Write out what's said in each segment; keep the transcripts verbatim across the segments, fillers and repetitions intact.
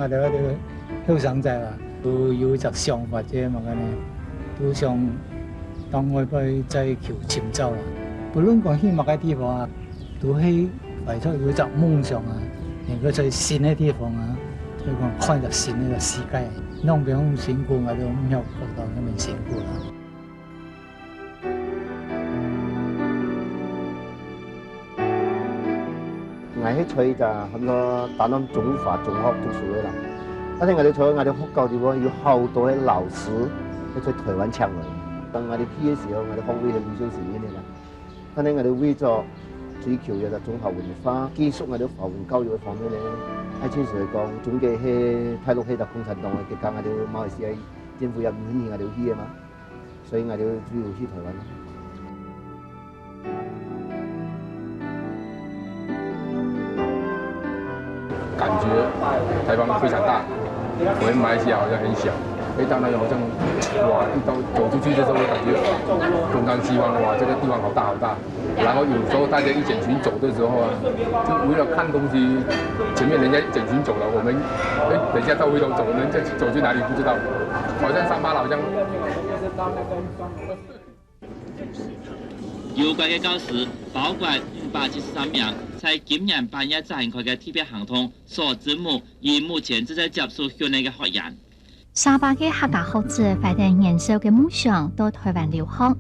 𠊎兜後生仔啊，都有一隻想法，這麼个呢，都想當外背再求尋找啊。不論講去麼个地方啊，都係懷著有一隻夢想啊，能夠在新个地方啊，所以講看一隻新个世界。兩邊辛苦，𠊎兜毋曉講到恁樣辛苦啦。 𠊎係在一隻喊做大南中華中學讀書个啦。但是𠊎兜在𠊎兜學校裡背有好多个老師係在臺灣請來个。當𠊎兜去个時候，𠊎兜學位係無相承認个啦。但是𠊎兜為著追求這隻中華文化，繼續𠊎兜華文教育个方面呢，愛真實來講，中國係大陸係一隻共產黨个國家，𠊎兜馬來西亞政府也毋允許𠊎兜去个嘛。 所以𠊎兜就去臺灣了。感覺臺灣非常大，我們馬來西亞好像很小。誒，當然好像，哇，一到走出去的時候，我感覺東張西望，哇，這個地方好大好大。 然後有時候大家一整群走的時候啊，就為了看東西，前面人家一整群走了，我們，哎，等一下再回頭走，我們再走去哪裡不知道，好像沙巴了，好像。有關个教師，包括五百七十三名，在今年八月展開个特別行動所招募，以目前正在接受訓練个學員。 沙巴个客家學子懷等年少个夢想到臺灣留學，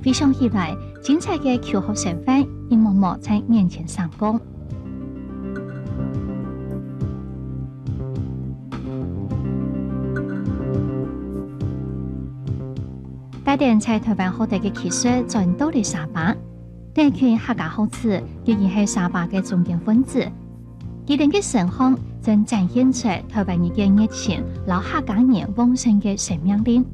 回想起來，精彩个求學生活一幕幕在眼前閃光。帶等在臺灣學得个技術轉到了沙巴，這群客家學子尤其係沙巴个中堅分子， 佢等个身項正展現出臺灣人个熱情摎客家人旺盛个生命力。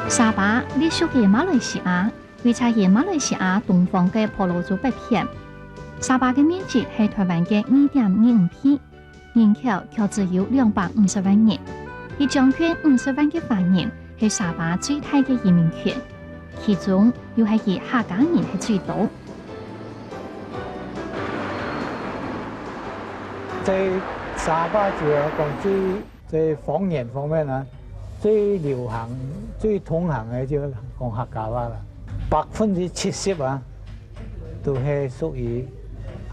沙巴隸屬於馬來西亞，位在於馬來西亞東方个婆羅洲北片。沙巴个面積係臺灣个二點二五倍，人口卻只有兩百五十萬人。佢將近五十萬个華人係沙巴最大个移民群，其中又係以客家人係最多。在沙巴就係講最 在方言方面啊，最流行、最通行个就講客家話啦。百分之七十啊，都係屬於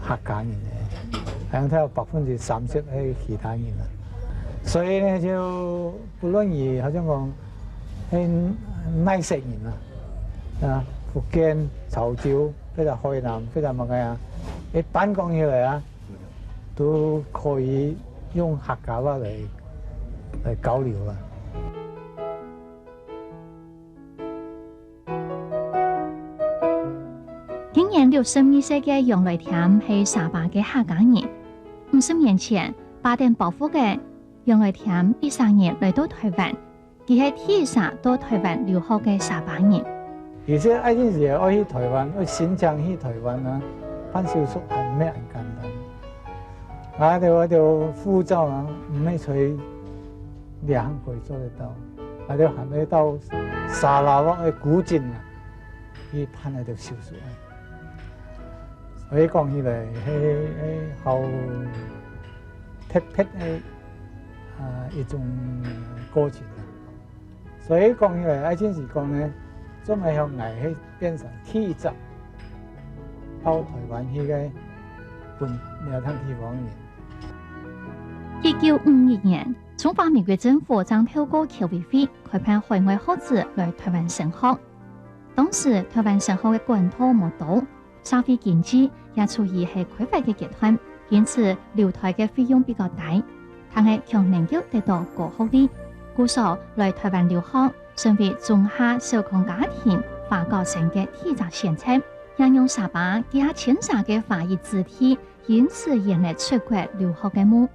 客家人个，還有百分之三十係其他人啊。所以呢，就不論你好像講，係哪色人啊，啊，福建、潮州，或者海南，或者麼个啊，一般講起來啊， 都可以用客家話來，來交流啦。今年六十二歲个楊來添係沙巴个客家人。五十年前，揹等包袱个楊來添一儕人來到臺灣， 佢係第一儕到臺灣留學个沙巴人。其實愛陣時愛去臺灣，愛申請去臺灣啊，辦手續還毋係恁簡單。啊，𠊎兜，𠊎兜護照啊，毋係在這項可以做得到，𠊎兜還愛到砂拉越个古晉啊，去辦𠊎兜手續啊。 所以講起來，係，係好特別个，啊，一種過程啊。所以講起來，愛陣時講呢，做麼个𠊎係變成第一隻到臺灣去个本這趟地方人。一九五一年，中華民國政府正透過僑委會開辦海外學子來臺灣升學。當時臺灣升學个管道無多， 社會經濟也處於係開發个階段，因此留臺个費用比較低，但係強能夠得到高學歷。故所來臺灣留學，成為中下小康家庭華僑生个第一隻選擇，也讓沙巴幾下千儕个華裔子弟因此圓了出國留學个夢。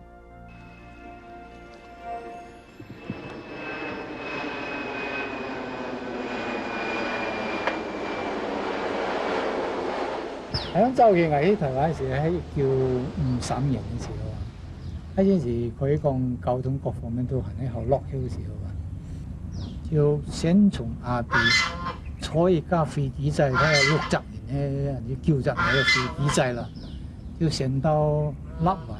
好像早期𠊎去臺灣時係一九五三年个時候啊，該陣時可以講交通各方面都還係好落後个時候啊，就先從阿比坐一架飛機仔，大概六隻人个、九隻人个飛機仔啦，就先到立灣，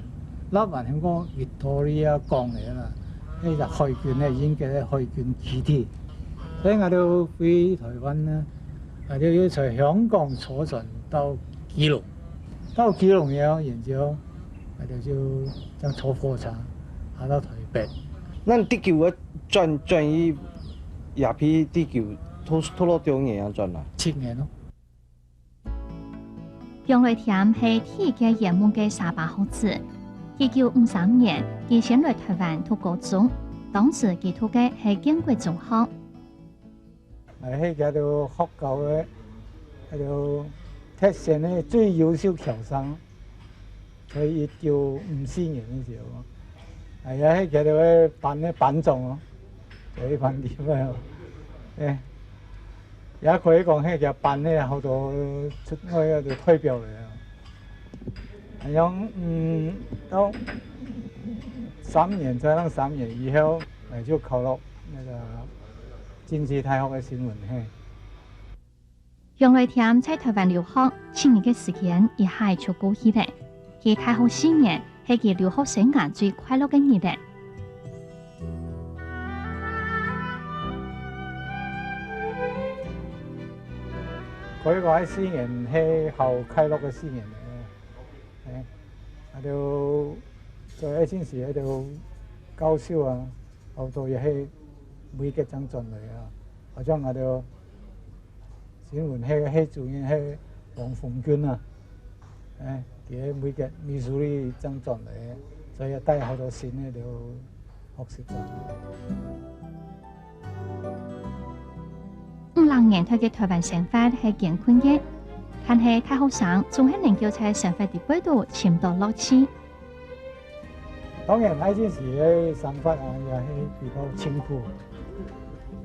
立灣經過Victoria港个啦，該隻海軍个，英國个海軍基地，所以𠊎兜飛臺灣呢，𠊎兜又在香港坐船到基隆。 到基隆了，然後𠊎兜就正坐火車下到臺北。該你第幾个轉，轉去這片第幾，拖，拖了幾年啊轉來？七年咯。楊來添係第一个圓夢个沙巴學子。一九五三年，佢先來臺灣讀高中，當時佢讀个係建國中學。 𠊎係佢兜學校个，佢兜特選个最優秀僑生，在一九五四年个時候，𠊎也係佢兜个班个班長哦，在一班裡背哦，誒，也可以講係佢班个好多出外个代表來啊。恁樣，嗯，到三年，再等三年以後，𠊎就考入該個 經濟大學个新聞系。楊來添在臺灣留學七年个時間一下就過去了，佢大學四年係佢留學生涯最快樂个日仔。可以講，該四年係好快樂个四年。 誒，𠊎兜在該陣時，𠊎兜教授啊，好多也係美國正轉來啊，好像𠊎兜新聞系个系主任係黃鴻鈞啊，誒，佢係美國Missouri正轉來个，所以帶好多新个就學習啊。 五六年代个臺灣生活係艱困个，但係大學生總係能夠在生活裡背肚尋到樂趣。當然，該陣時个生活啊，也係比較辛苦。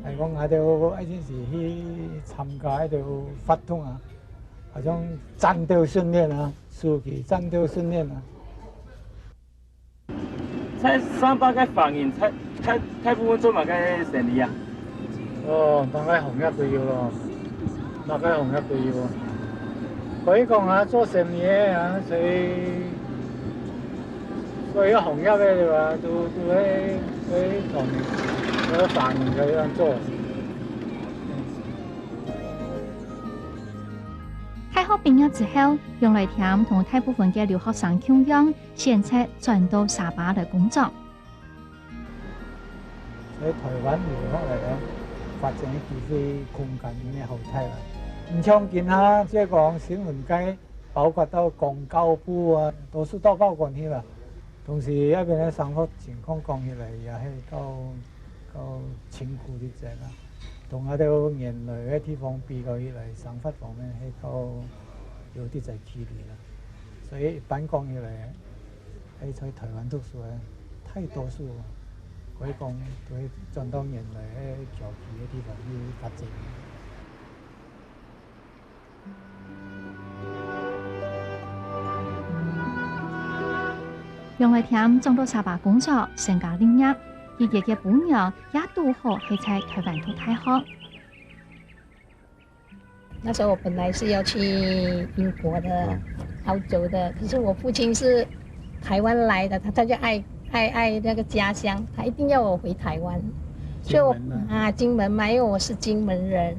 係講，𠊎兜該陣時去參加該兜活動啊，好像戰鬥訓練啊，暑期戰鬥訓練啊。 在沙巴个華人大，大，大部分做麼个生理啊？哦，麼个行業都有咯，麼个行業都有啊。可以講啊，做生理个啊，所以，所有行業个對吧？都，都係，都係同，都係華人个樣做。大學畢業之後，楊來添同大部分个留學生共樣， 選擇轉到沙巴來工作。在臺灣留學來个，發展个機會空間應該好大啦。毋像今下，即係講新聞界，包括到公教部啊，多數到報館去啦。同時，該邊个生活情況講起來，也係較，較辛苦一隻啦。同𠊎兜原來个地方比較起來，生活方面係較有一隻距離啦。所以一般講起來， 係在臺灣讀書个大多數，可以講都係轉到原來个僑居个地方去發展。楊來添轉到沙巴工作，成家立業，佢个餔娘也堵好係在臺灣讀大學。 那時候我本來是要去英國的、澳洲的，可是我父親是臺灣來的，他，他就愛，愛，愛那個家鄉，他一定要我回臺灣，所以我，金門啊。啊，金門嘛，因為我是金門人，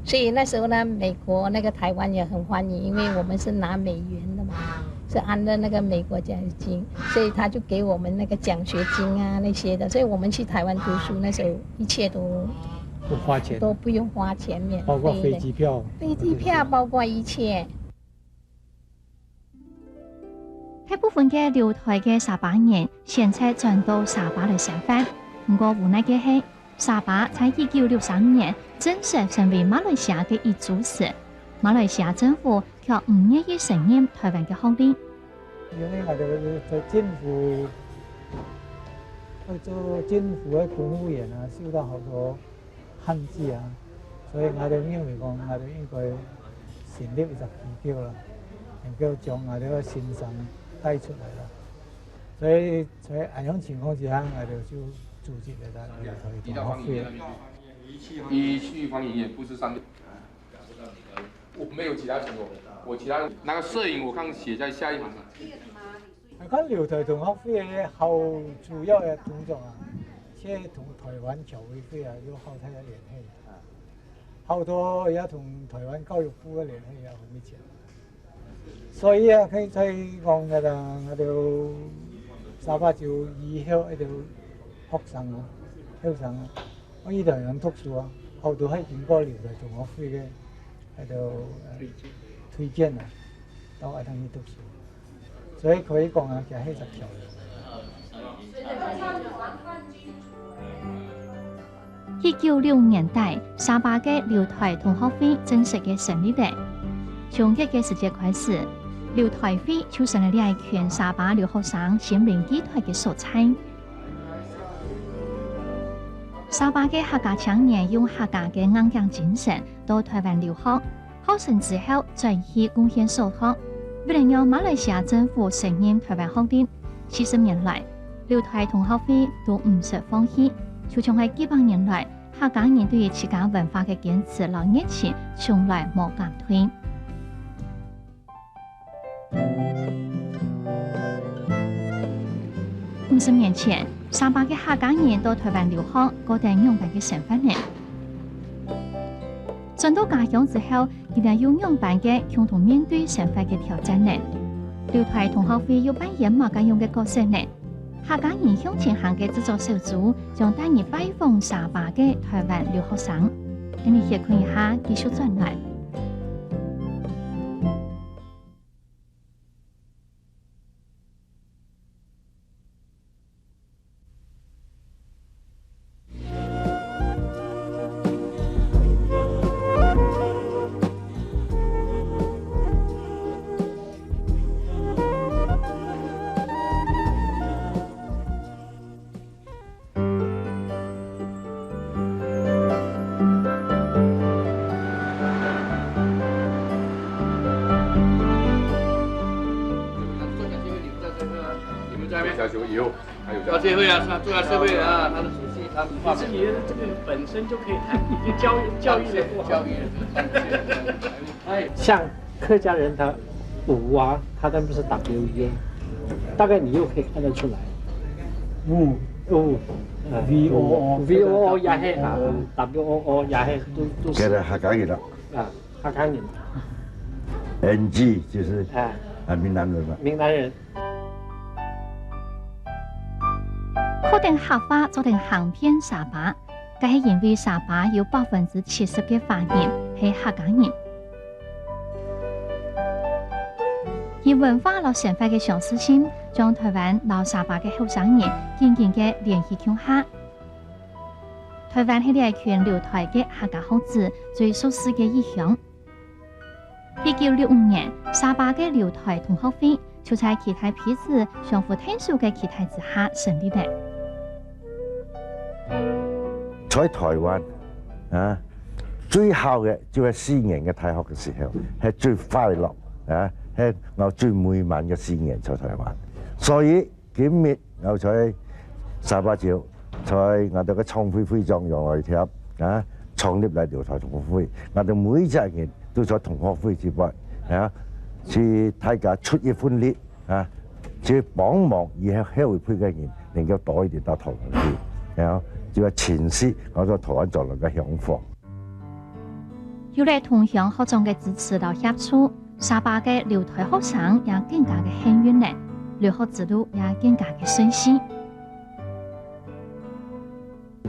所以那時候呢，美國那個臺灣也很歡迎，因為我們是拿美元的嘛，是under那個美國獎學金，所以他就給我們那個獎學金啊那些的，所以我們去臺灣讀書，那時候一切都不花錢，都不用花錢，免費的。包括飛機票。飛機票，包括一切。大部分个留臺个沙巴人選擇轉到沙巴來生活，毋過無奈个係，沙巴在一九六三年正式成為馬來西亞个一州市，馬來西亞政府 卻毋願意承認臺灣个學歷。因為𠊎兜在政府，在做政府个公務員啊，受到好多限制啊，所以𠊎兜認為講，𠊎兜應該成立一隻機構啦，能夠將𠊎兜个先生帶出來啦。所以在恁樣情況之下，𠊎兜就組織了咱們的同學會。一去芳林園，不是三个。我没有其他成果，我其他那个攝影我看写在下一行了。 𠊎看留臺同學會个好主要个工作啊，係同臺灣僑委會啊有好大个聯繫，好多也同臺灣教育部个聯繫也好密切。所以啊，可以再講个啦，𠊎兜沙巴州以後一兜學生啊、後生啊，𠊎一定要讀書啊，好多係經過留臺同學會个，該兜呃推薦啊，到該搭去讀書。 所以可以講啊，佢係一隻橋樑。一九六五年代，沙巴个留臺同學會正式个成立了。從該个時節開始，留臺會就成了這一群沙巴留學生心靈寄託个所在。沙巴个客家青年用客家个硬頸精神到臺灣留學， 學成之後轉去貢獻所學，為了讓馬來西亞政府承認臺灣學歷，四十年來，留臺同學會都毋識放棄，就像係幾百年來，客家人對於自家文化个堅持摎熱情從來無減退。 五十年前，沙巴个客家人到臺灣留學，過等仰般个生活呢？轉到家鄉之後，佢兜又仰般个共同面對生活个挑戰呢？留臺同學會又扮演麼个樣个角色呢？客家人向前行个製作小組將帶你拜訪沙巴个臺灣留學生。𫣆俚歇睏一下，繼續轉來。 你们在那边？下去以后还有这样。啊，这位啊，是吧？坐在这位啊，他的熟悉，他文化。其实你的这个本身就可以谈，已经教育，教育的不好。教育的，哎，像客家人他五啊，他那不是 W E，大概你又可以看得出来。五，五，V O O，V O O也係啊，W O O也係，都，都係。佢係客家人啦。啊，客家人。N G就係，啊，啊，閩南人啦。閩南人。學等客話，做得行遍沙巴，該係因為沙巴有百分之七十个華人係客家人。 以文化摎生活个相似性，將臺灣摎沙巴个後生人緊緊个聯繫共下。臺灣係這群留臺个客家學子最熟事个異鄉。一九六五年，沙巴个留臺同學會就在期待彼此相互𢯭手个期待之下成立了。在臺灣，啊， 最好个就係四年个大學个時候，係最快樂，啊，係𠊎最美滿个四年在臺灣。所以今日𠊎在沙巴州，在𠊎兜个創會會長楊來添，啊，創立來留臺同學會，𠊎兜每一隻人都在同學會之外，啊，去大家出一份力， 啊，就幫忙以後後一輩个人能夠多一點到臺灣去，然後就要珍惜𠊎在臺灣做來个香火。有了同鄉學長个支持摎協助，沙巴个留臺學生也更加个幸運了，留學之路也更加个順遂。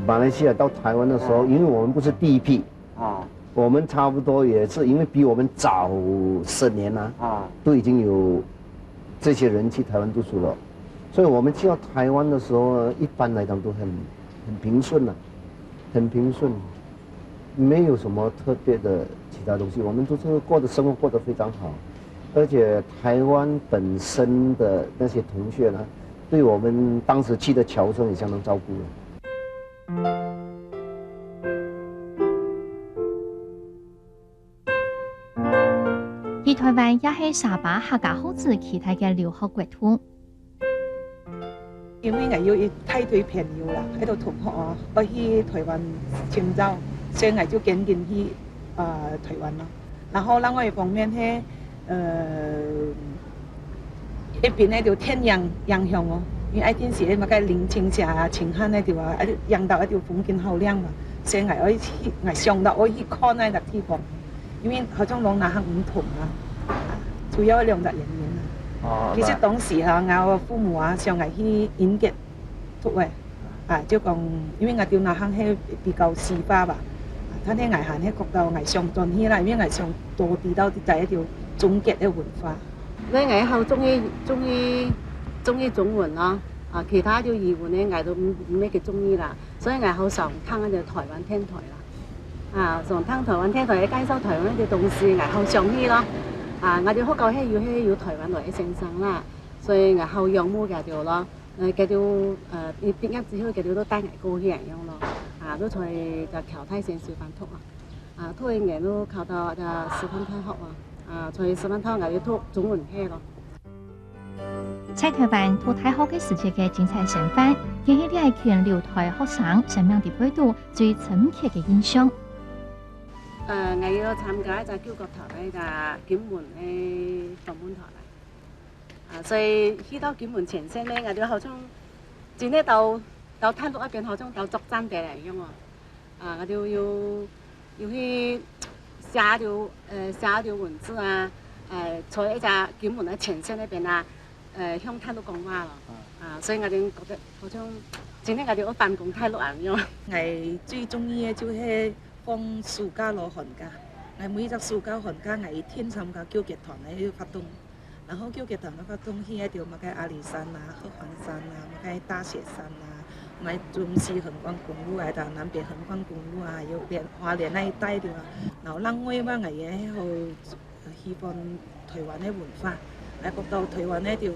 馬來西亞到臺灣的時候，因為我們不是第一批，啊，我們差不多也是因為比我們早十年啊，啊，都已經有這些人去臺灣讀書了，所以我們去到臺灣的時候呢，一般來講都很，很平順了，很平順，沒有什麼特別的其他東西，我們都是過的生活過得非常好，而且臺灣本身的那些同學呢，對我們當時去的僑生也相當照顧的。一臺灣也係沙巴客家學子期待个留學國度。因為𠊎有一大堆朋友啦，該兜同學啊，愛去臺灣深造，所以𠊎就跟緊去，呃，臺灣咯。然後另外一方面係，呃，一邊个就電影影響哦，因為愛電視个麼个林青霞啊、秦漢个對啊，愛影到該兜風景好靚嘛，所以𠊎愛去，𠊎想到愛去看該个地方。 因為好像攏哪行毋同啊，主要兩隻原因啊。哦，其實當時哈，𠊎父母啊，想𠊎去英國讀誒，啊，就講，因為𠊎對哪行係比較西化吧，啊，但係𠊎還係覺得𠊎想轉去啦，因為𠊎想多知道在一條中國个文化。所以𠊎好中意中意中意中文咯，啊，其他就語文个𠊎都毋毋係幾中意啦，所以𠊎好想聽該个臺灣電臺啦。 啊，想聽臺灣電臺个介紹臺灣个東西，𠊎好想去咯。啊，𠊎兜學校係有係有臺灣來个先生啦，所以𠊎好仰慕佢兜咯。呃，佢兜呃，一畢業之後，佢兜都帶𠊎過去恁樣咯。啊，都在這僑大先修班讀啊。啊，讀一年都考到這師範大學啊。啊，在師範大學𠊎就讀中文系咯。 在臺灣讀大學个時節个精彩生活，也係這一群留臺學生生命裡背肚最深刻个印象。呃，𠊎有參加一隻救國團个一隻金門个訪問團啊。啊，所以去到金門前線呢，𠊎就好像真个到到大陸該片好像到作戰个來樣哦。 啊，𠊎就有有去寫條呃寫條文字啊，呃，在一隻金門个前線該片啊，呃，向大陸講話咯。啊，所以𠊎就覺得好像真个𠊎就愛反攻大陸恁樣。𠊎最中意个就係放暑假摎寒假，𠊎每一隻暑假寒假𠊎一定參加救國團个活動。 然後救國團个活動去該兜麼个阿里山啊、合歡山啊、麼个大雪山啊、麼个中西橫貫公路啊、到南北橫貫公路啊，有連花蓮那一帶个啊。然後另外嘛，𠊎也係好喜歡臺灣个文化，𠊎覺得臺灣个就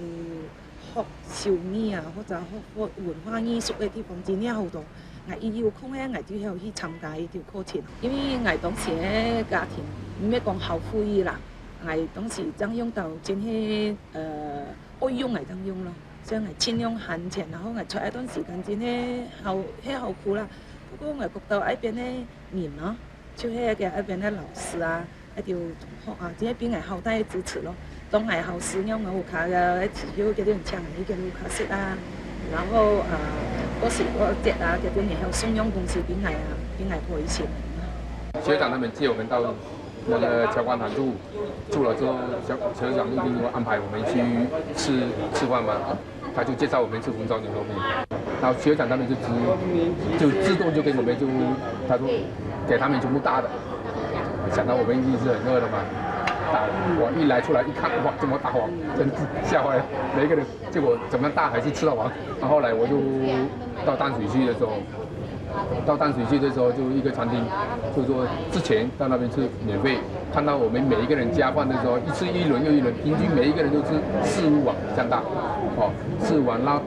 學手藝啊，或者學文化藝術个地方真个好多。 𠊎一有空个，𠊎就會去參加一條課程。因為𠊎當時个家庭，毋係講好富裕啦，𠊎當時正用到真係呃，愛用𠊎正用咯。所以𠊎盡量閒錢，然後𠊎在該段時間真係好係好苦啦。不過𠊎覺得該片个人咯，就係該該片个老師啊， 該兜同學啊，真係分𠊎好大个支持咯。當𠊎考試仰，𠊎屋下个時候，佢兜請𠊎去佢兜屋下食啊，然後啊，過時過節啊，佢兜也有送樣東西分𠊎啊，分𠊎開心。學長他們接我們到那個僑管團住，住了之後，學學長一定會安排我們去吃吃飯嘛。 他就介紹我們吃紅燒牛肉麵，然後學長他們就自就自動就給我們就他說給他們全部大的，想到我們一定是很餓的嘛，大的，我一來出來一看，哇，這麼大碗，真嚇壞了，每一個人，結果怎麼樣大還是吃到飽。然後後來我就到淡水去的時候， 到淡水去的時候，就一個餐廳，就說之前到那邊吃免費，看到我們每一個人加飯的時候，一次一輪又一輪，平均每一個人都吃四五碗這樣大，哦，四五碗。那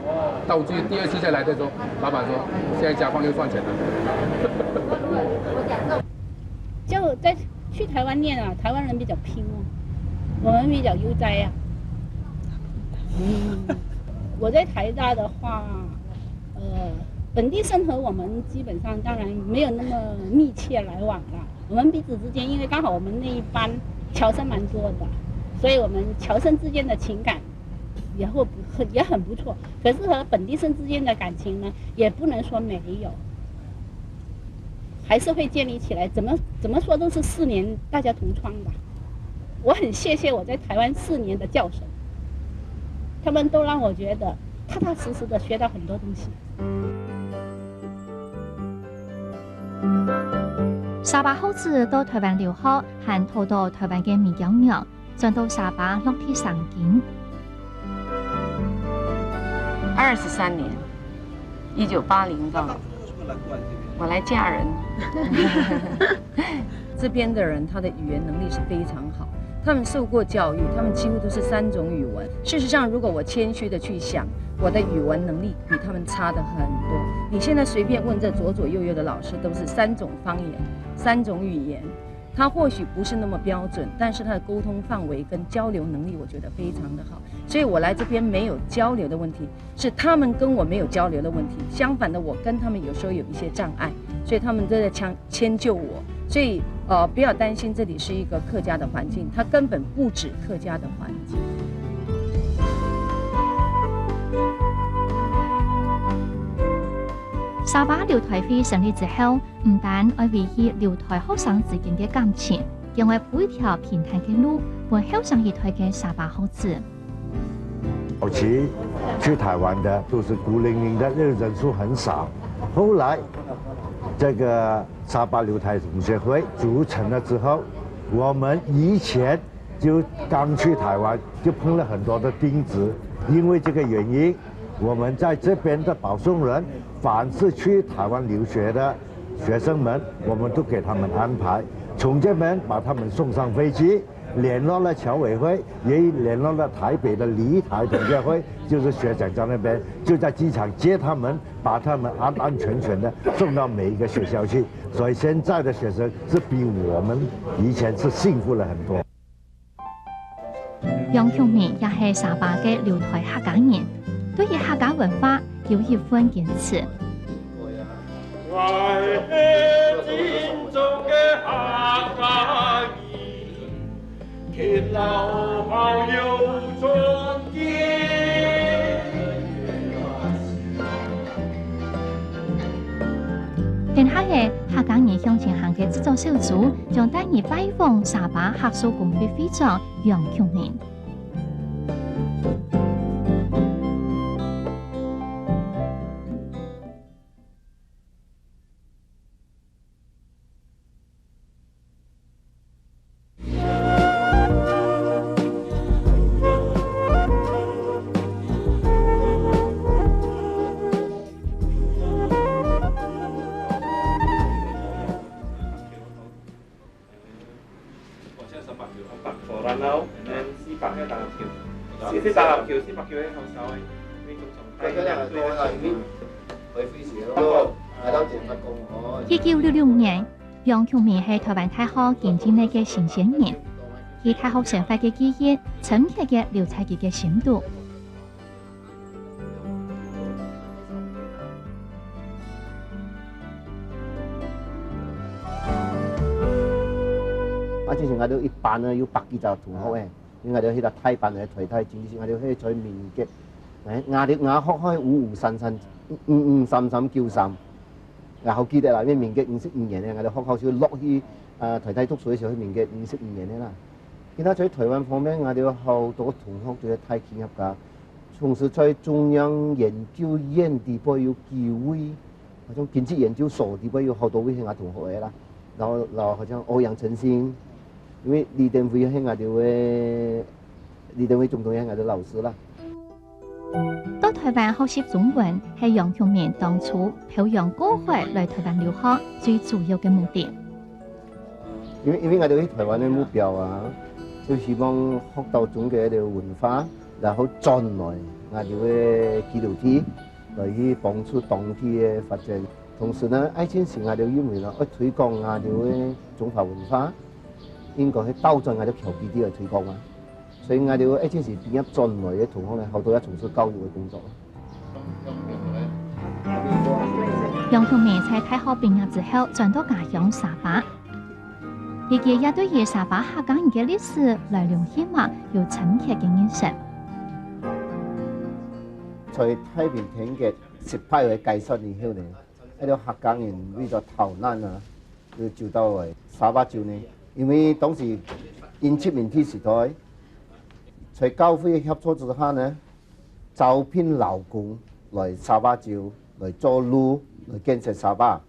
到最第二次再來的時候，老闆說現在加飯又算錢了。就在去台灣念啊，台灣人比較拼啊，我們比較悠哉啊。我在台大的話，呃，本地生和我們基本上當然沒有那麼密切來往啦。我們彼此之間，因為剛好我們那一班僑生蠻多的，所以我們僑生之間的情感也會不很也很不錯。可是和本地生之間的感情呢，也不能說沒有，還是會建立起來。怎麼怎麼說都是四年大家同窗吧。我很謝謝我在台灣四年的教授，他們都讓我覺得踏踏實實的學到很多東西。沙巴學子到臺灣留學，還討著臺灣个米糕娘，轉到沙巴落地生根。二十三年，一九八零到我來嫁人。这边的人他的语言能力是非常好，他们受过教育，他们几乎都是三种语文。事实上，如果我谦虚的去想，我的语文能力比他们差的很多。你现在随便问这左左右右的老师，都是三种方言、三种语言。他或许不是那么标准，但是他的沟通范围跟交流能力，我觉得非常的好。所以我来这边没有交流的问题，是他们跟我没有交流的问题。相反的，我跟他们有时候有一些障碍，所以他们都在迁迁就我。所以呃，不要担心，这里是一个客家的环境，它根本不止客家的环境。沙巴留台会成立之後，毋單愛維繫留台學生之間个感情，更愛鋪一條平坦个路，分後生一代个沙巴學子。早期去台灣的都是孤零零的，那个人數很少。后来这个沙巴留台同学会组成了之后，我们以前就刚去台湾，就碰了很多的钉子。因为这个原因，我们在这边的保送人，凡是去台湾留学的学生们，我们都给他们安排。从这边把他们送上飞机，联络了侨委会，也联络了台北的留台同学会，就是学长在那边，就在机场接他们，把他们安安全全的送到每一个学校去。所以现在的学生是比我们以前是幸福了很多。杨庆明也係沙巴个留台客家人，對於客家文化有一份堅持。天下个客家人向前行个製作小組，將帶你拜訪沙巴客屬公會會長楊慶明。一九六六年，楊慶明係台灣大學經濟系个新鮮人，佢大學生活个記憶深刻个留在佢个心肚。 啊，之前𠊎兜一班呢有百幾隻同學誒，因為𠊎兜係在大班个台大經濟系，𠊎兜係在民國，誒，𠊎兜𠊎學校係五五三三，五五三三九三，𠊎好記得啦，因為民國五十五年呢，𠊎兜學校就落去，呃，台大讀書个時候係民國五十五年个啦。今下在台灣方面，𠊎兜有好多同學都係大企業家， 從事在中央研究院裡背有機會，好像經濟研究所裡背有好多位係𠊎同學个啦，然後，然後好像歐陽晨星，因為李登輝係𠊎兜个，李登輝總統係𠊎兜老師啦。到台灣學習中文係楊慶明當初漂洋過海來台灣留學最主要个目的。 因為，因為𠊎兜去台灣个目標啊，就希望學到中國个文化，然後轉來𠊎兜个居留地，來去幫助當地个發展。同時呢，愛情係𠊎兜認為呢，愛推廣𠊎兜个中華文化，應該係倒轉𠊎兜僑居地來推廣啊。 所以𠊎兜愛情係畢業轉來个同學呢，好多也從事教育个工作。楊慶明在大學畢業之後，轉到家鄉沙巴。佢也對於沙巴客家人个歷史來龍去脈有深刻个認識。在太平天國失敗个解說以後呢， 該兜客家人為著逃難啊，就走到來沙巴州呢。因為當時英殖民地時代，在教會个協助之下呢，招聘勞工來沙巴州來做路，來建設沙巴。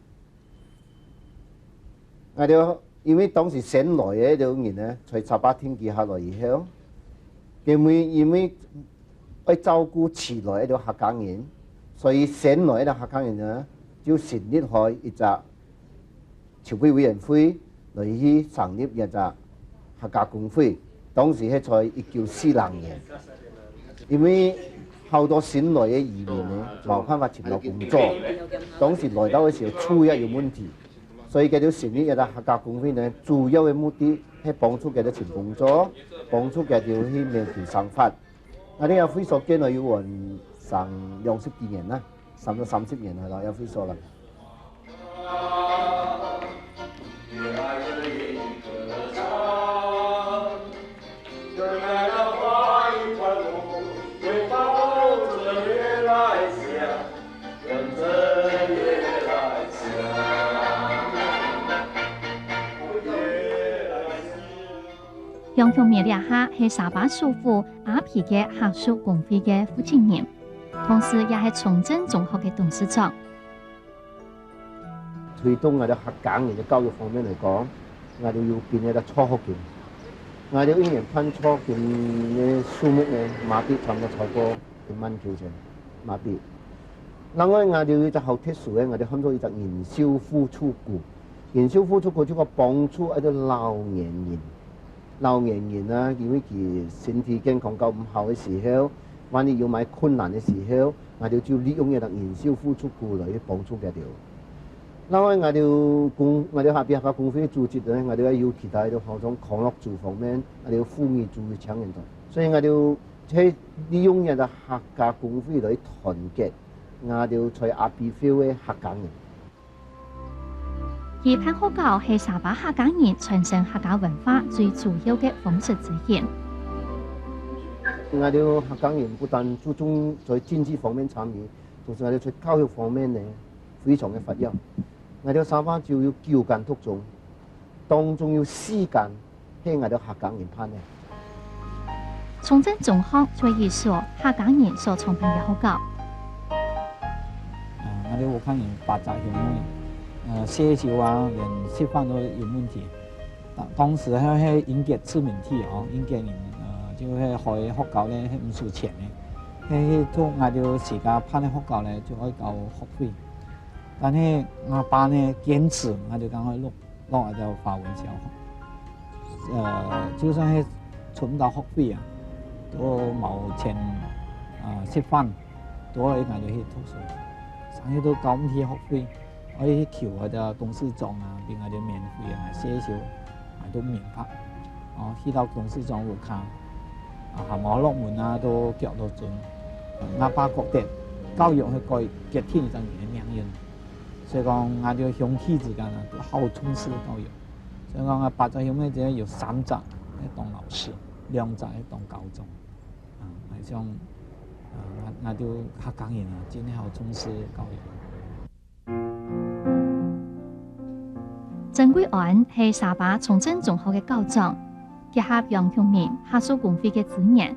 𠊎兜 因為當時先來个該兜人呢，在沙巴定居下來以後，因為，因為愛照顧起來該兜客家人，所以先來該兜客家人呢，就成立好一隻籌備委員會，來去成立一隻客家公會。當時係在一九四零年，因為好多新來个移民呢，無辦法尋到工作，當時來到个時候，厝也有問題。所以佢兜成立一個客家公會呢，主要个目的係幫助佢兜尋工作，幫助佢兜去謀求生活。𠊎兜這會所建了有成兩十幾年啦，差不多三十年了，這會所啦。 楊雄明這下係沙巴首府阿皮个客屬公會个負責人，同時也係崇正中學个董事長。 推動𠊎兜客家人个教育方面來講，𠊎兜有辦一個助學金。𠊎兜一年辦助學金个數目呢，馬幣差不多超過一萬九千馬幣。另外，𠊎兜有一隻好特殊个，𠊎兜喊做一隻人壽付出股。人壽付出股就講幫助一個老年人， 老年人啊，因為佢身體健康較毋好个時候，萬一有麼个困難个時候，𠊎兜就利用這個人壽付出股來幫助佢兜。另外，𠊎兜公，𠊎兜下邊客家公會組織呢，𠊎兜也有其他个，好像康樂組方面，𠊎兜有婦女組、青年團。所以𠊎兜係利用這個客家公會來團結𠊎兜在阿比會个客家人。 舉辦學校係沙巴客家人傳承客家文化最主要个方式之一。𠊎兜客家人不但注重在經濟方面參與，同時𠊎兜在教育方面呢，非常个活躍。𠊎兜沙巴州有九間讀中，當中有四間 係𠊎兜客家人辦个。崇正中學就係一所客家人所創辦个學校。呃，𠊎兜屋下人八隻兄妹，呃，細時候啊，連食飯都有問題。當，當時還係英國殖民地哦，英國人，呃，就係開學校咧，係毋收錢个。係，係，讀𠊎兜自家辦个學校咧，就愛交學費。但係𠊎爸呢，堅持，𠊎兜講愛落 落一條華文小學。呃，就算係存毋到學費啊，都無錢，啊，食飯，都愛𠊎兜去讀書。成日都交毋起學費，愛去求該個董事長啊，分𠊎兜免費啊，細時候，𠊎都毋明白。哦，去到董事長屋下，啊，還無落門啊，都腳都顫。𠊎爸覺得教育係該決定一個人个命運。 所以講，𠊎兜兄弟之間啊，都好重視教育。所以講，𠊎八隻兄妹姊妹有三隻係當老師，兩隻係當校長。啊，𠊎想，啊，𠊎，𠊎兜客家人啊，真係好重視教育。曾貴安係沙巴崇正中學个校長，結合楊雄明客屬公會个資源，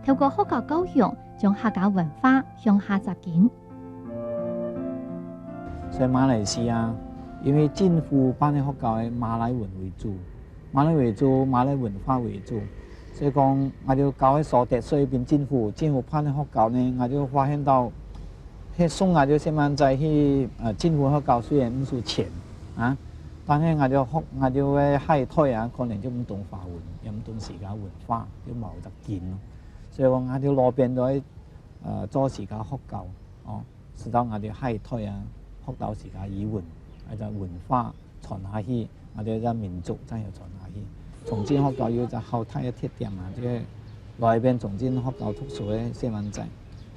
透過學校教育，將客家文化向下扎根。 在馬來西亞，因為政府辦个學校係馬來文為主，馬來為主，馬來文化為主，所以講，𠊎兜交个所得稅分政府，政府辦个學校呢，𠊎兜發現到，係送𠊎兜細孻仔去，呃，政府學校雖然毋收錢，啊，但係𠊎兜學，𠊎兜个下一代啊，可能就毋懂華文，也毋懂自家文化，就無一隻根咯。所以講，𠊎兜老邊都愛，呃，做自家學校，哦。 使到𠊎兜下一代啊，學到自家語文，𠊎兜文化傳下去，𠊎兜个民族正有傳下去。崇正學校有一隻好大个特點啊，就係來這邊崇正學校讀書个細孻仔，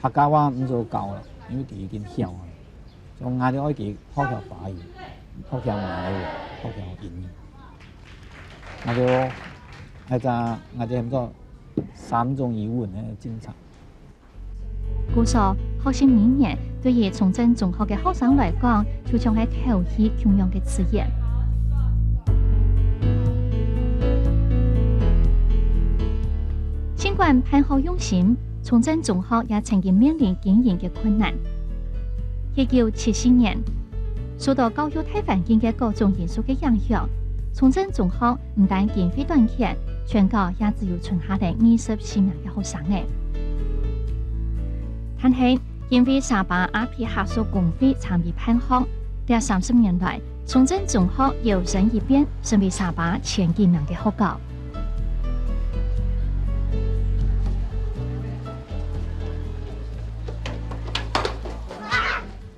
客家話毋使教了，因為佢已經曉了。所以𠊎兜愛佢學曉華語，學曉馬來語，學曉英語。𠊎兜，𠊎兜，𠊎兜喊做三種語文个政策。 故所，學習語言對於崇正中學个學生來講，就像係敨氣共樣个自然。儘管辦學用心，崇正中學也曾經面臨經營个困難。一九七四年， 受到教育大環境个各種因素个影響，崇正中學毋但經費短缺，全校也只有存下來二十四名个學生仔。但係，因為沙巴阿皮客屬公會參與辦學，這三十年來，崇正中學搖身一變，成為沙巴前幾名个學校。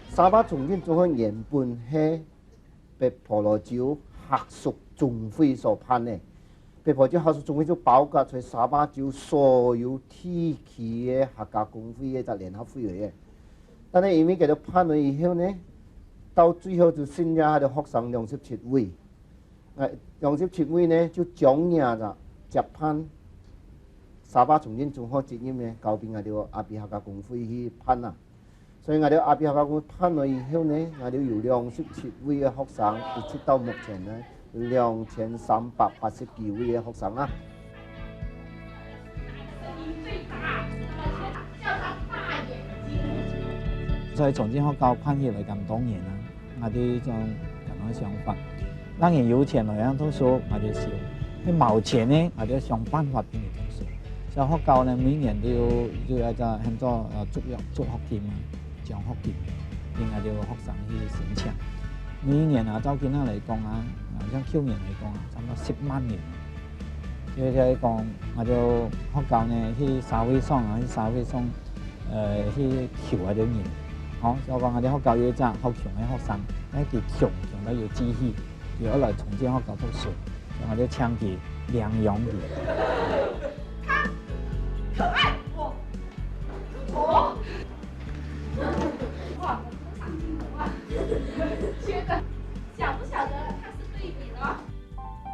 沙巴崇正中學原本係北婆羅洲客屬總會所辦个。北婆羅洲客屬總會就包括在沙巴州所有地區个客家公會个一隻聯合會个。但係因為佢兜辦了以後呢，到最後就剩下个學生兩十七位。呃，兩十七位呢，就將佢兜接辦沙巴崇正中學責任呢，交分𠊎兜阿比客家公會去辦啊。 所以𠊎兜阿比客家公會辦了以後呢，𠊎兜有兩十七位个學生，一直到目前呢，有兩千三百八十幾位个學生啊。所以崇正學校辦起來咁多年啊，𠊎兜一種恁樣个想法。 當然有錢來樣讀書，𠊎兜收；係無錢呢，𠊎兜想辦法分佢讀書。所以學校呢，每年都有，有一隻喊做，呃，助學，助學金啊，獎學金，分𠊎兜學生去申請。每一年啊，照今下來講啊，啊，像舊年來講啊，差不多十萬元。就係講，𠊎兜學校呢，去社會上啊，去社會上，呃，去求𠊎兜人。吼，所以講𠊎兜學校有一隻好窮个學生，但係佢窮，窮到有志氣， 佢愛來崇正學校讀書，所以𠊎就請佢領養佢。他可愛，我，我，哇，我上鏡頭啊，觉得晓不晓得他是对比呢？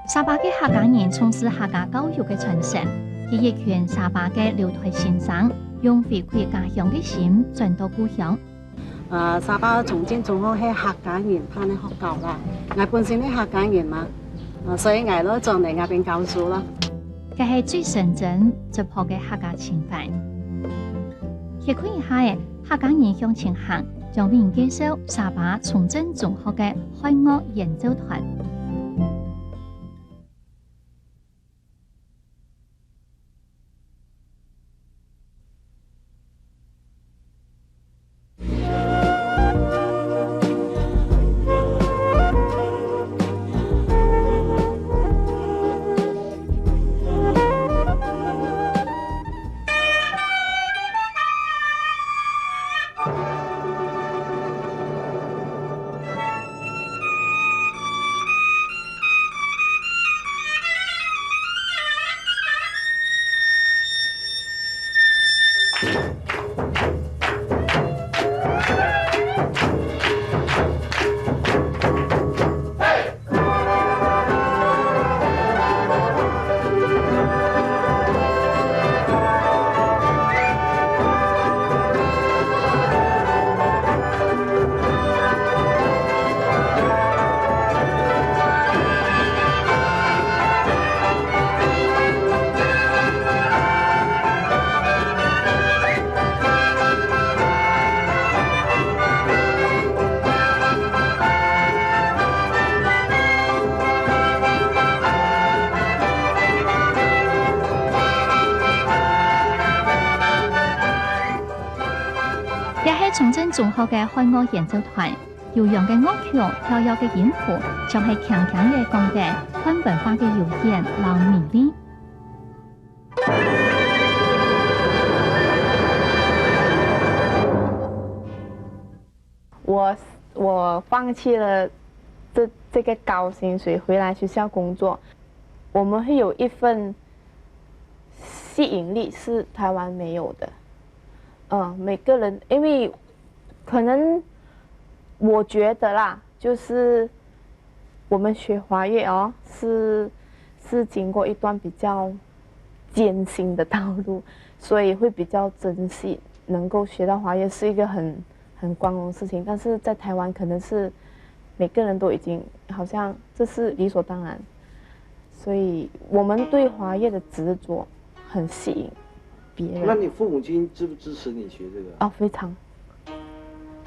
沙巴个客家人重視客家教育个傳承，佢一群沙巴个留台先生，用回歸家鄉个心轉到故鄉。 啊，沙巴崇正中學係客家人辦个學校啦。𠊎本身係客家人嘛，啊，所以𠊎就轉來這邊教書咯。這係最深圳、最樸个客家情懷。歇睏一下仔，客家人向前行，將為你介紹沙巴崇正中學个漢樂演奏團。 這係崇正中學个漢樂演奏團，悠揚个樂曲、跳躍个音符，像係輕輕仔講等漢文化个悠遠摎美麗。 我，我放弃了这，这个高薪水，回来学校工作，我们会有一份吸引力是台湾没有的。嗯，每个人，因为可能我觉得啦，就是我们学华乐哦，是，是经过一段比较艰辛的道路，所以会比较珍惜能够学到华乐是一个很，很光荣的事情。但是在台湾，可能是每个人都已经好像这是理所当然，所以我们对华乐的执着很吸引别人。那你父母亲支不支持你学这个？哦，非常，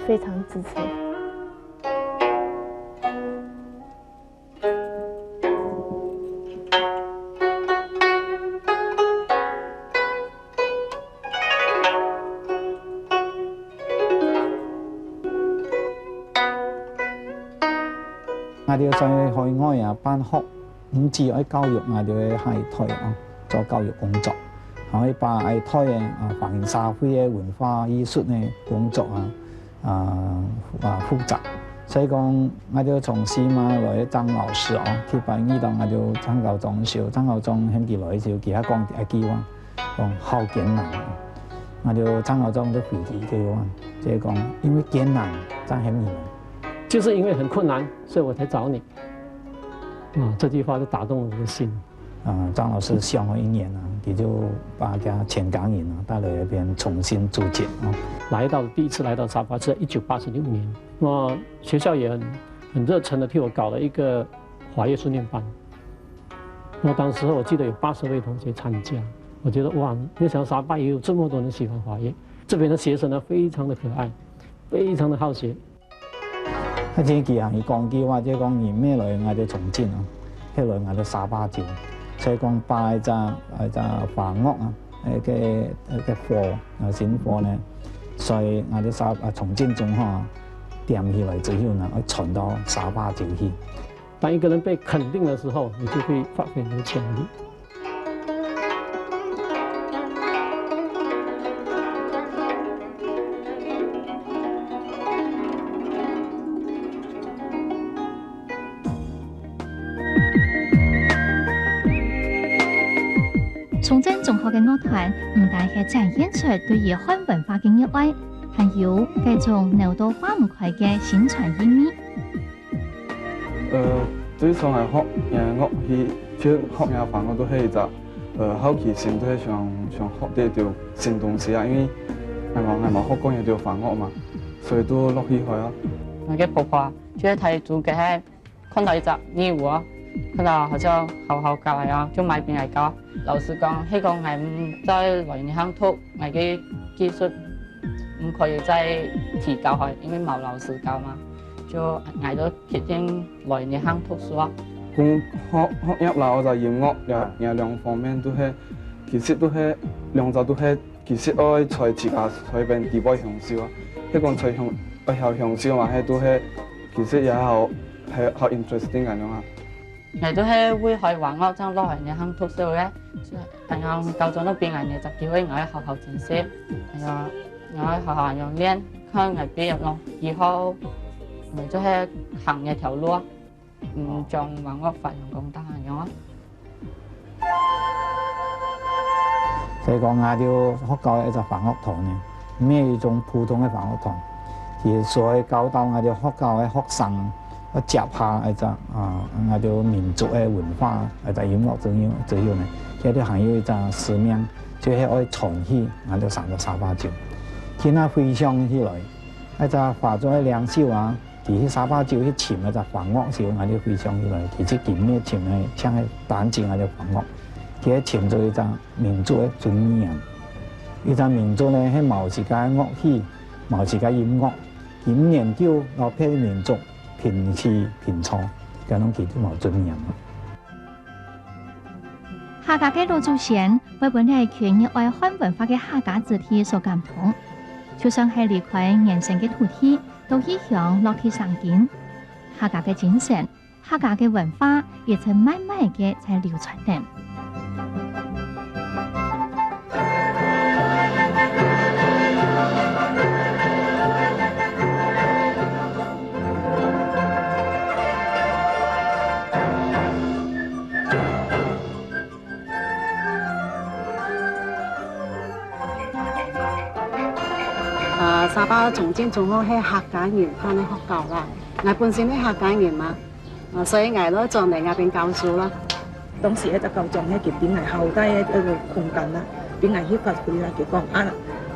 非常支持。 𠊎兜在海外啊辦學，毋只愛教育𠊎兜个下一代啊，做教育工作，還愛把下一代个啊華人社會个文化藝術个工作啊，啊，啊負責。所以講，𠊎就從西馬來張老師哦，去拜遇到𠊎就張校長時，張校長喊佢來時，佢還講一句話，講好艱難哦。𠊎就張校長就回佢一句話，就係講，因為艱難，正喊你來。就是因為很困難，所以我才找你。啊，這句話就打動了我的心。 啊，張老師想了一年啊，佢就把佢全家人啊帶來這邊重新組建啊。來到，第一次來到沙巴是在一九八六年，那麼學校也很，很熱忱地替我搞了一個華樂訓練班。那麼當時我記得有八十位同學參加，我覺得哇，沒想到沙巴也有這麼多人喜歡華樂。這邊的學生呢，非常的可愛，非常的好學。 啊，真奇啊，佢講句話，就講你毋係來𠊎兜重慶哦，係來𠊎兜沙巴州。所以講把一隻，一隻華樂啊，一個，一個火，啊，新火呢，所以𠊎兜沙，啊，重慶中學啊，點起來之後呢，愛傳到沙巴州去。當一個人被肯定的時候，你就會發揮你的潛力。 崇正中學个樂團毋單係展現出對於漢文化个熱愛，還有該種扭到化毋開个心酸意味。 呃，對上來學音樂去，去學這華樂都係一隻，呃，好奇心，都係想，想學這兜新東西啊。因為𠊎嘛，𠊎嘛學過這兜華樂嘛，所以都樂趣開啊。𠊎个婆婆就係大肚个時候看到一隻義烏啊，看到好像好好搞个啊，就買分𠊎搞。老師講，係講𠊎毋再來這項讀，𠊎个技術毋可以再提高去，因為無老師教嘛。 就𠊎就決定來這項讀書啊。講學，學業啦，或者音樂，這，這兩方面都係，其實都係，兩者都係，其實愛在自家在邊地方享受啊。係講在享，愛曉享受嘛，係都係，其實也好，係好interesting恁樣啊。𠊎都係為學華樂正落來這項讀書个，恁樣校長都分𠊎這隻機會，𠊎愛好好珍惜。哎呀， 𠊎學校有練，看𠊎畢業咯，以後𠊎就係行這條路啊，嗯，將華樂發揚光大恁樣啊。所以講啊，就學校一隻華樂團呢，毋係一種普通个華樂團，其實所以教導𠊎兜學校个學生，愛接下一隻啊，𠊎兜民族个文化，一隻音樂之後，之後呢，佢兜還有一隻使命， 就係愛傳起𠊎兜成個沙巴州。佢那回想起來，該隻華族个領袖啊，佢去沙巴州去尋該隻華樂時，𠊎兜回想起來，其實佢毋係尋个，像係單淨𠊎兜華樂，佢係尋著一隻民族个尊嚴。一隻民族呢，係無自家个樂器，無自家音樂，佢毋研究摎別个民族 平起平坐，該種佢就無尊嚴。客家个老祖先會分這群熱愛漢文化个客家子弟所感動，就算係離開原生个土地，都異鄉落地生根。客家个精神，客家个文化，一直慢慢个在流傳等。 啊，沙巴崇正中學係客家人辦个學校啦。𠊎本身係客家人嘛， 啊，所以𠊎來轉來這片教書啦。當時該隻校長係佢分𠊎好大个一個空間啦，分𠊎去發揮啦。佢講啊，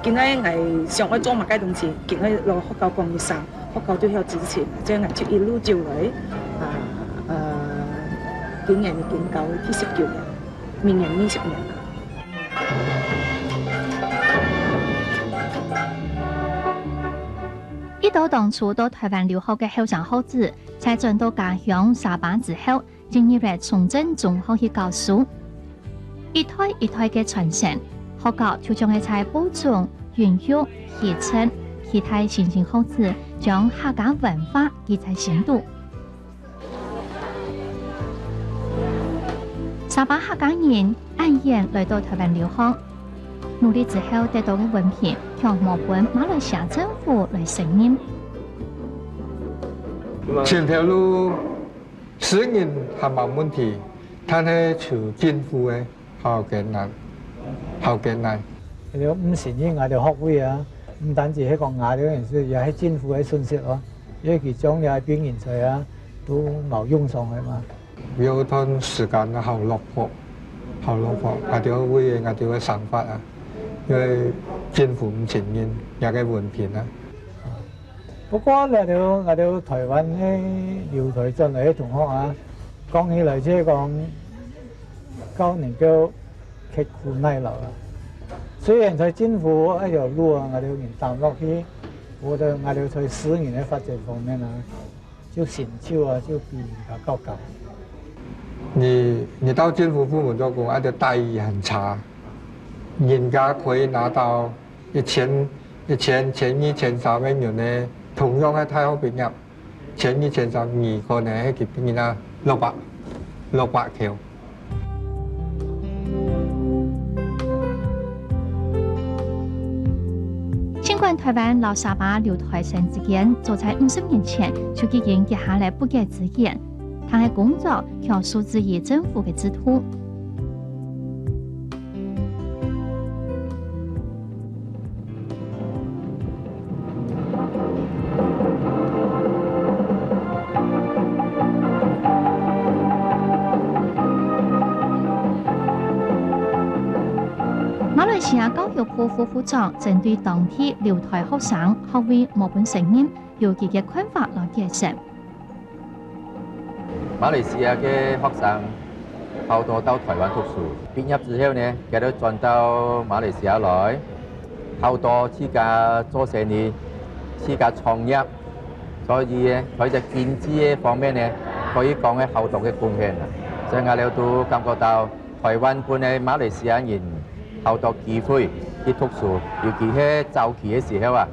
今日𠊎想愛做麼个東西，今日摎學校講一聲，學校就曉支持，這樣𠊎就一路走來，啊，呃，今年已經到第十九年，明年二十年啦。一到當初到臺灣留學个後生學子， 在轉到家鄉沙巴之後，進入了崇正中學去教書。一代一代个傳承，學校就像係在播種、孕育、啟程，期待新生學子將客家文化記在心肚。沙巴客家人恁遠來到臺灣留學， 努力之後得到个文憑，卻無分馬來西亞政府來承認。前頭路，私人還無問題，但係就政府个好艱難，好艱難。你毋承認𠊎兜學位啊，毋單止係講𠊎兜个損失，也係政府个損失哦，因為佢將來个人才啊，都無用上去嘛。 有段時間啊，好落魄，好落魄。𠊎兜為𠊎兜个想法啊，因為政府毋承認這个文憑啊。不過，𠊎兜，𠊎兜台灣个留台轉來个同學啊，講起來就係講，較能夠刻苦耐勞啊。雖然在政府該條路啊，𠊎兜人行落去，毋過𠊎兜在私人个發展方面啊， 就成就啊，就比人家較高。你，你到政府部門做工，啊，就待遇很差。人家可以拿到一千、一千、千二、千三个銀呢，同樣个大學畢業，千二、千三，你可能係佢畢業啊，六百、六百箍。 儘管台灣摎沙巴留台生之間早在五十年前就已經結下了不解之緣，但係工作卻受制於政府个制度。 馬來西亞教育部副部長針對當地留台學生學位無分承認，有佢个看法摎解釋。 馬來西亞个學生好多到台灣讀書，畢業之後呢，佢兜轉到馬來西亞來，好多自家做生意，自家創業，所以呢，在這經濟个方面呢，可以講係好多个貢獻啊。所以𠊎兜都感覺到台灣分个馬來西亞人好多機會去讀書，尤其係早期个時候啊，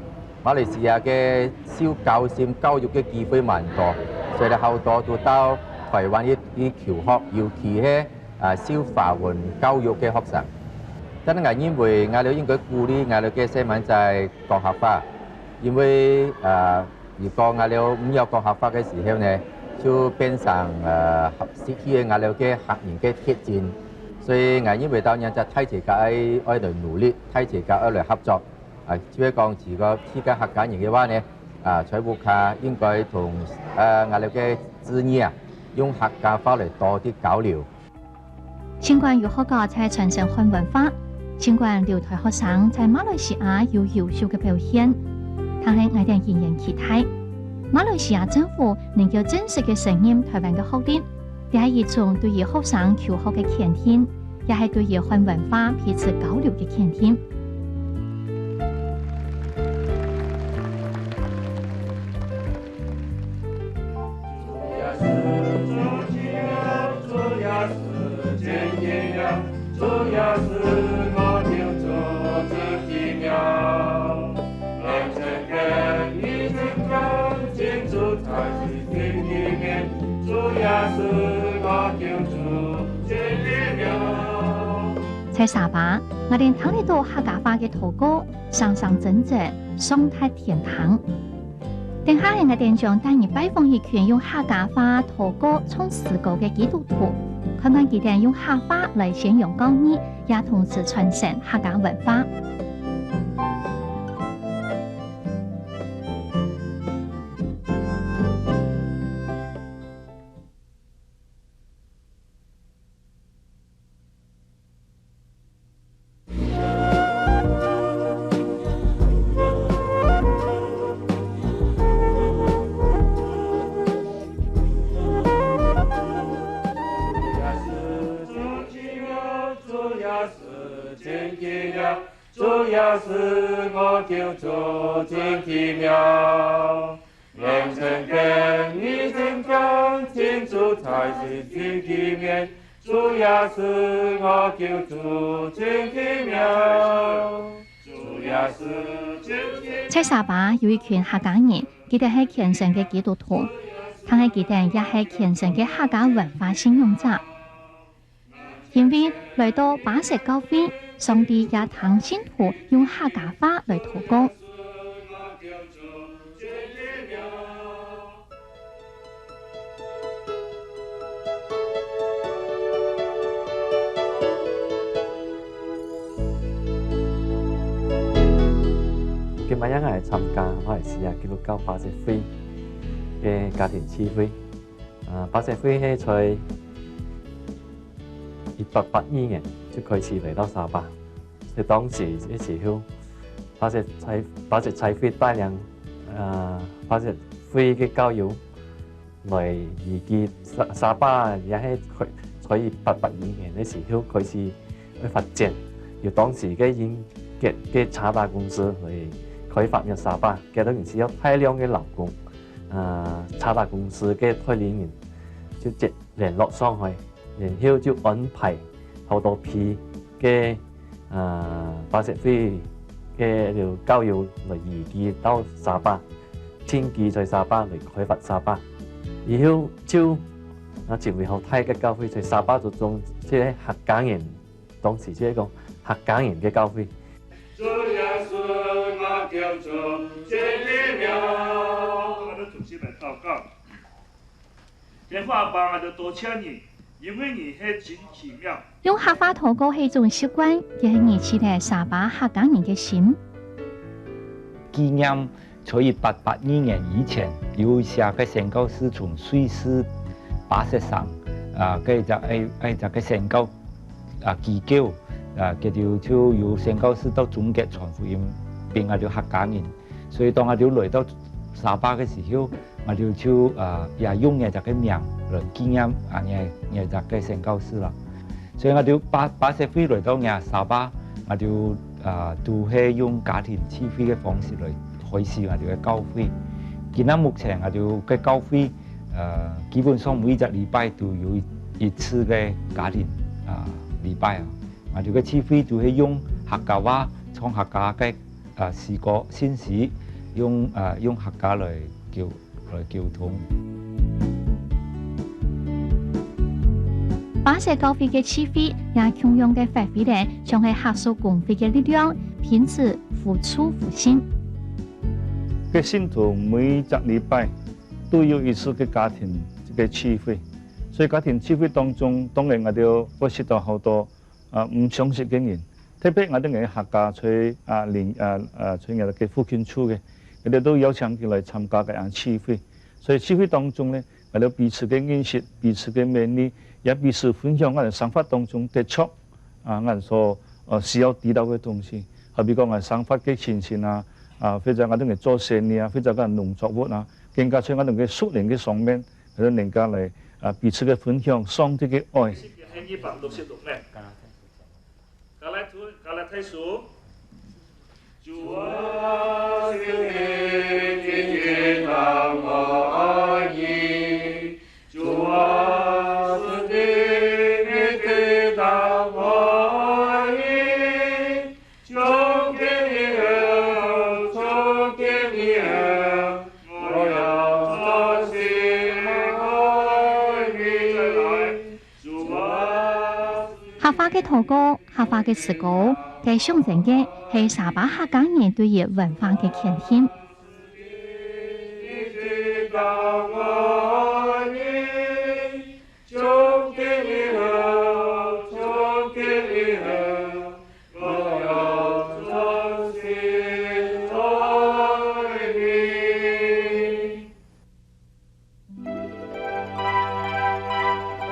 馬來西亞个受高薪教育个機會蠻多，所以呢，好多都到台灣去，去求學，尤其係，啊，受華文教育个學生。但係𠊎認為，𠊎兜應該鼓勵𠊎兜个細蚊仔講客話，因為，啊，如果𠊎兜毋曉講客話个時候呢，就變成，呃，失去了𠊎兜个客人个特徵。所以𠊎認為到現在大自家愛，愛來努力，大自家愛來合作。 啊，就係講，如果自家客家人个話呢，啊，在屋下應該同，呃，𠊎兜个子女啊，用客家話來多啲交流。儘管有學校在傳承漢文化，儘管留台學生在馬來西亞有優秀个表現，但係𠊎兜仍然期待，馬來西亞政府能夠真實个承認台灣个學歷， 這係一種對於學生求學个肯定，也係對於漢文化彼此交流个肯定。 在沙巴，𠊎兜聽得到客家話个禱告，聲聲陣陣，上達天庭。等下仔𠊎兜將帶你拜訪一群用客家話禱告唱詩歌个基督徒，看看佢兜用客話來宣揚教義，也同時傳承客家文化。 在沙巴有一群客家人，佢兜係虔誠个基督徒，但係佢兜也係虔誠个客家文化信仰者。 因為來到巴石教會，上帝也聽信徒用客家話來禱告。也𠊎參加馬來西亞基督教巴塞會个家庭聚會。啊，巴塞會係在一八八二年就開始來到沙巴，在當時个時候，巴塞差，巴塞差會帶領，啊，巴塞會个教友 來移居沙，沙巴也係開，在一八八二年个時候開始會發展，由當時个英國个Tata公司來開發个沙巴，該當時需要大量个勞工，啊，Tata公司个代理人就接聯絡上去，然後就安排好多批个 啊，巴塞會个教友來移居到沙巴，定居在沙巴來開發沙巴。以後就，啊，成為好大个教會，在沙巴族中，這个客家人，當時就係講客家人个教會。主耶穌，𠊎救主，救你了。𠊎兜同心來禱告。 天父阿爸，𠊎兜多謝你，因為你係真奇妙。用客話禱告係一種習慣，也係維持了沙巴客家人个心。紀念在一八八二年以前，有一些个宣教士從瑞士巴塞省，啊，个一隻，哎，哎，一隻个宣教，啊，機構，啊，佢就，就有宣教士到中國傳福音，分𠊎兜客家人。所以當𠊎兜來到沙巴个時候， 𠊎兜就，啊，也用𠊎兜个名來紀念，啊，𠊎，𠊎兜个宣教士啦。所以𠊎兜巴，巴塞會來到𠊎沙巴，𠊎兜，啊，都係用家庭聚會个方式來開始𠊎兜个教會。今仔目前𠊎兜个教會，呃，基本上每一隻禮拜都有一，一次个家庭，啊，禮拜啊。𠊎兜个聚會都係用客家話，唱客家个 啊，詩歌、信息，用，啊，用客家來溝，來溝通。巴塞教會个聚會也共樣个發揮了像係客屬公會个力量，彼此互助互信。个信徒每隻禮拜都有一次个家庭个聚會，所以家庭聚會當中，當然𠊎兜會識到好多 啊，毋相識个人。特別𠊎兜个客家在，啊，鄰，啊，啊，在𠊎兜个附近住个，𠊎兜都邀請佢來參加該樣聚會。所以聚會當中呢，𠊎兜彼此个認識，彼此个勉勵，也彼此分享𠊎兜生活當中得著，啊，𠊎兜所，呃，需要知道个東西。好比講，𠊎兜生活个情形啊，啊，或者𠊎兜个做生意啊，或者講農作物啊，更加在𠊎兜个屬靈个上面，𠊎兜能夠來，啊，彼此个分享上帝个愛。 加拉太書。主啊，是你的天堂，我爱你。主啊，是你的天堂，我爱你。从今以后，从今以后，我要专心爱你。 客話个禱告，客話个詩歌，該象徵个係沙巴客家人對於文化个虔誠。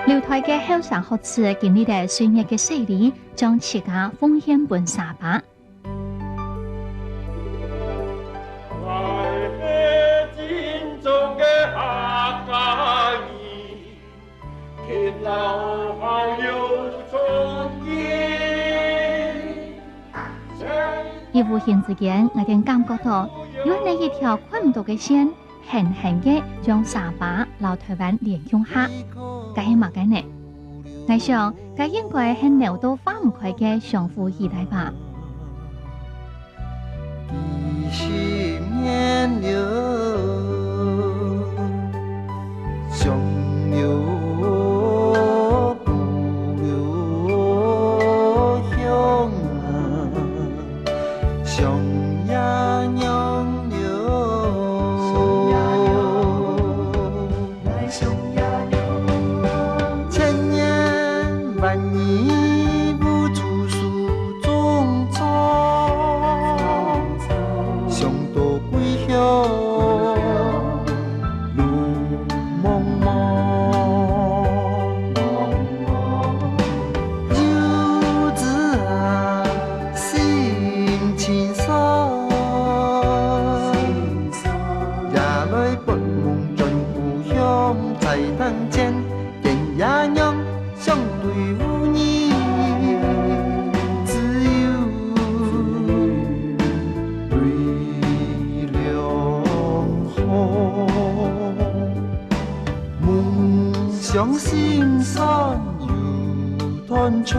留臺个後生學子經歷了歲月个洗禮，將自家奉獻分沙巴。 一無形之間，𠊎兜感覺到，有恁呢一條看毋到个線， 狠狠个將沙巴摎臺灣連共下，該係麼个呢？𠊎想，該應該係扭都化毋開个相互依賴吧。 千年萬里無處訴衷腸，想茫茫，游子啊，心情伤。夜来發夢轉故鄉，在燈前見爺娘，相對無言，只有淚兩行。 夢想心酸又斷腸。